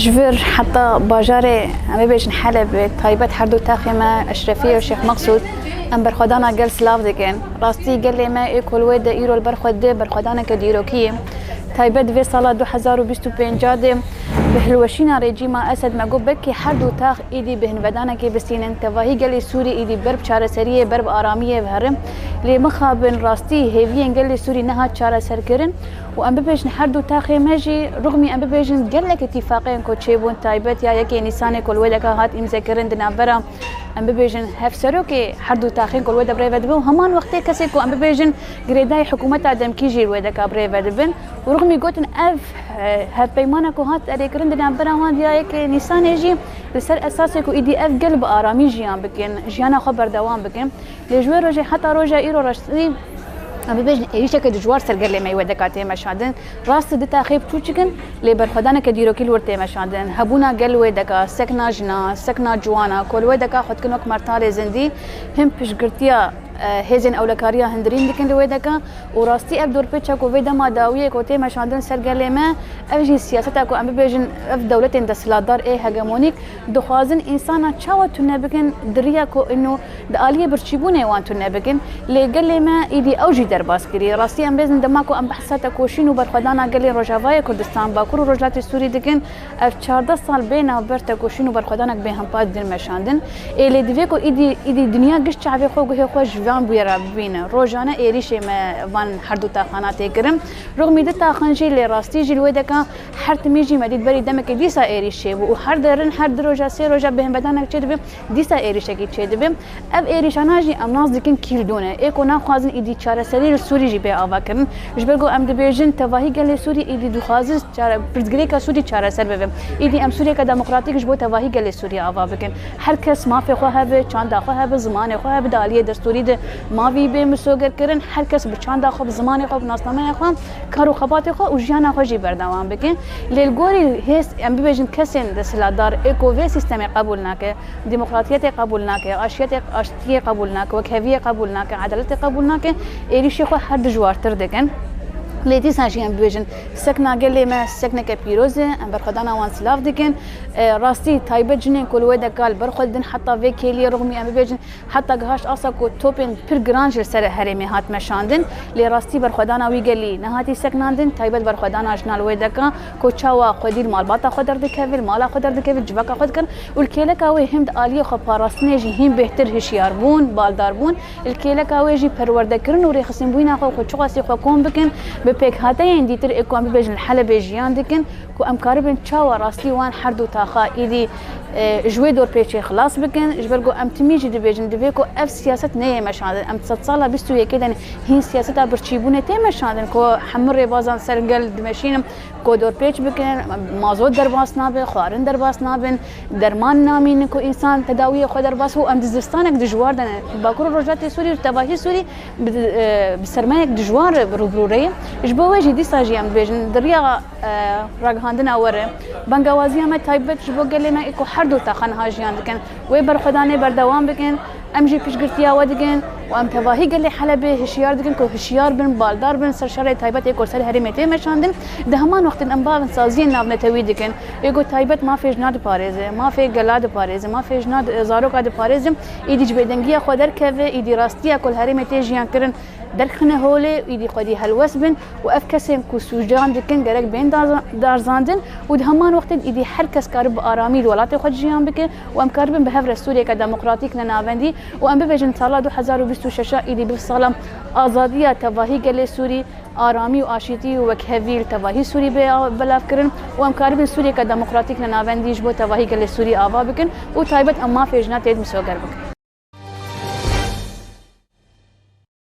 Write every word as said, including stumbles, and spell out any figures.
Ji vir heta bajarê, em bibêjin Helebê, taybet her du taxê me Eşrefiyê û Şêx Meqsûd, em berxwedana gel silav dikin. Rastî gelê me ê ku li wê de îro li ber xwe dide berxwedaneke dîrokî ye. Taybet vê sala du hezar û bîst û pênc de bi hilweşîna rejîma Esed me got belkî her du tax îdî bi hinvedanekê bistînin. Tevahî gelê Sûrî îdî ber bi çareseriyê, ber bi aramiyê ve herin. Lê mixabin rastî hêviyên gelê Sûrî nehat çareserkirin. Û em bibêjin her du taxê me jî, rixmî em bibêjin gelek îtîfaqên ku çêbûn taybet ya yekê Nîsanê ku li wê deka hat îmzekirin di navbera, em bibêjin, hevserokê her du taxên ku li wê de bi rê ve dibe û heman wextê kesê ku em bibêjin girêdayî hikûmeta demkî jî li wê deka bi rê ve dibin. Û rixmî gotin ev, e, hevpeymana ku hat erêkirin di navbera wan ya yekê Nîsanê jî li ser esasê ku îdî ev gel bi aramî jiyan bikin, jiyana xwe berdewam bikin. Lê ji wê rojê heta roja îro rastî, em bibêjin, êrîşeke dijwar ser gelê me yê wê deka tê meşandin. Rast du taxê biçûçik in, lê berxwedaneke dîrokî li wir tê meşandin. Hebûna gel wê deka, sekna jina, sekna ciwana, ku li wê deka xwe dikin wek mertarê zindî, him piştgirtiya, e, hêzên ewlekariya hundirîn dikin li wê deka û rastî ev dorpêça ku vê dema dawiyê ku tê meşandin ser gelê me, ev jî siyaseta ku em bibêjin, ev dewletên desthilatdar ê hegemonîk, dixwazin însana çawa tune bikin, di riya ku ino di aliyê birçîbûnê wan tune bikin. Lê gelê me îdî ew jî derbas kirî. Rastî em bêzin dema ku em behsa tekoşîn û berxwedana gelê Rojavayê Kurdistan, Bakur û Rojhilatê Sûrî dikin, ev çardeh sal bê navber tekoşîn û berxwedanek bê hempa didin meşandin. Ê lê divê ku îdî, îdî dinya giş çavê xwe û guhê xwe ji van bûyera bibîne. Rojane êrîşê me van her du taxana tê kirin. Rixmî du taxan jî lê rastî jî li wê deka her timî jî me dît berî demekê dîsa êrîş çêbû û her derin her du roja sê roja bêhnvedanek çêdibe, dîsa êrîşekî çêdibe. Ev êrîşana jî em nas dikin kî li dû ne. Ê ku naxwazin îdî çareserî li Sûrî jî bê avakirin. Ji ber ku em dibêjin tevahî gelê Sûrî îdî dixwazin çare-, pirsgirêka Sûrî çareser bibe. Îdî em Sûriyeke demokratîk ji bo tevahî gelê Sûrî ava bikin. Her kes mafê xwe hebe, çanda xwe hebe, zimanê xwe hebe, di aliyê destûrî de mafî bê misogerkirin. Her kes bi çanda xwe, bi zimanê xwe, bi nasnameya xwe, kar û xebatê xwe û jiyana xwe jî berdewam bike. Lê li gorî hêz, em bibêjin kesên desthilatdar ê ku vê sîstemê qebûl nake, demokratiyetê qebûl nake, aşiyetê, aştiyê qebûl nake, wekheviyê qebûl nake, edaletê qebûl nake, êrîşê xwe her dijwartir dikin. Lê dîsa jî em bibêjin, sekna gelê me sekneke pîroz e, em berxwedana wan silav dikin. E, rastî taybet jinên ku li wê de kal ber xwe didin, heta vê kêliyê rixmî em bibêjin, heta gihaşt asa ku topên pir giran ji li ser herêmê hat meşandin. Lê rastî berxwedana wî gelî nehatî seknandin, taybet berxwedana jina li wê deka ku çawa xwedî li malbata xwe derdikeve, li mala xwe derdikeve, li civaka xwe dikin û li kêleka wê him di aliyê xwe parastinê jî hîn bêhtir hişyarbûn, baldarbûn, li kêleka wê jî perwerdekirin û rêxistinbûyîna xwe, xwe çiqasî xwe kom bikin, bi pêkhateyên dîtir ê ku em bibêjin li Helebê jiyan dikin, ku em karibin çawa rastî wan her du taxa îdî, e, ji wê dorpêçê xilas bikin, ji ber ku em timî jî dibêjin, divê ku ev siyaset neyê meşandin. Em sedsala bîst û yekê de ne, hîn siyaseta birçîbûnê tê meşandin, ku hemû rêbazan ser gel dimeşînin, ku dorpêç bikin, mazot derbas nabe, xwarin derbas nabin, derman namînin ku însan tedawiyê xwe derbas, û em di zistanek dijwar de ne. Bakur û Rojhilatê Sûrî û tevahî Sûrî bi, e, bi sermayek dijwar rûbirû re ye. Ji bo wê jî dîsa jî em dibêjin, di riya, e, ragihandina we re, bengawaziya me taybet ji bo gelê me ê ku her du taxa niha jiyan dikin, wê berxwedanê berdewam bikin. Em jî piştgirtiya we dikin û em tevahî gelê Helebê hişyar dikin ku hişyar bin, baldar bin, ser şerê taybet ê ku ser herêmê tê meşandin. Di heman wextê de em bavin saziyên navnetewî dikin. Ê ku taybet mafê jina diparêze, mafê gela diparêze, mafê jina di-, zaroka diparêze, êdî ji bêdengiya xwe derkeve, êdî rastiya ku li herêmê tê jiyan kirin derxine holê, êdî xwedî helwest bin û ev kesên ku sûcan dikin gerek bên daza-, darzandin û di heman wextê de êdî her kes karibe bi aramî li welatê xwe de jiyan bike û em karibin bi hev re Sûriyeke demokratîk ne navendî û em bibêjin sala du hezar û bîst û şeş êdî bibe sala azadiya tevahî gelê Sûrî, aramî û aşîtî û wekhevî li tevahî Sûrî bê belavkirin û em karibin Sûriyeke demokratîk ne navendî ji bo tevahî gelê Sûrî ava bikin û taybet em mafê jina tê de misoger bikin.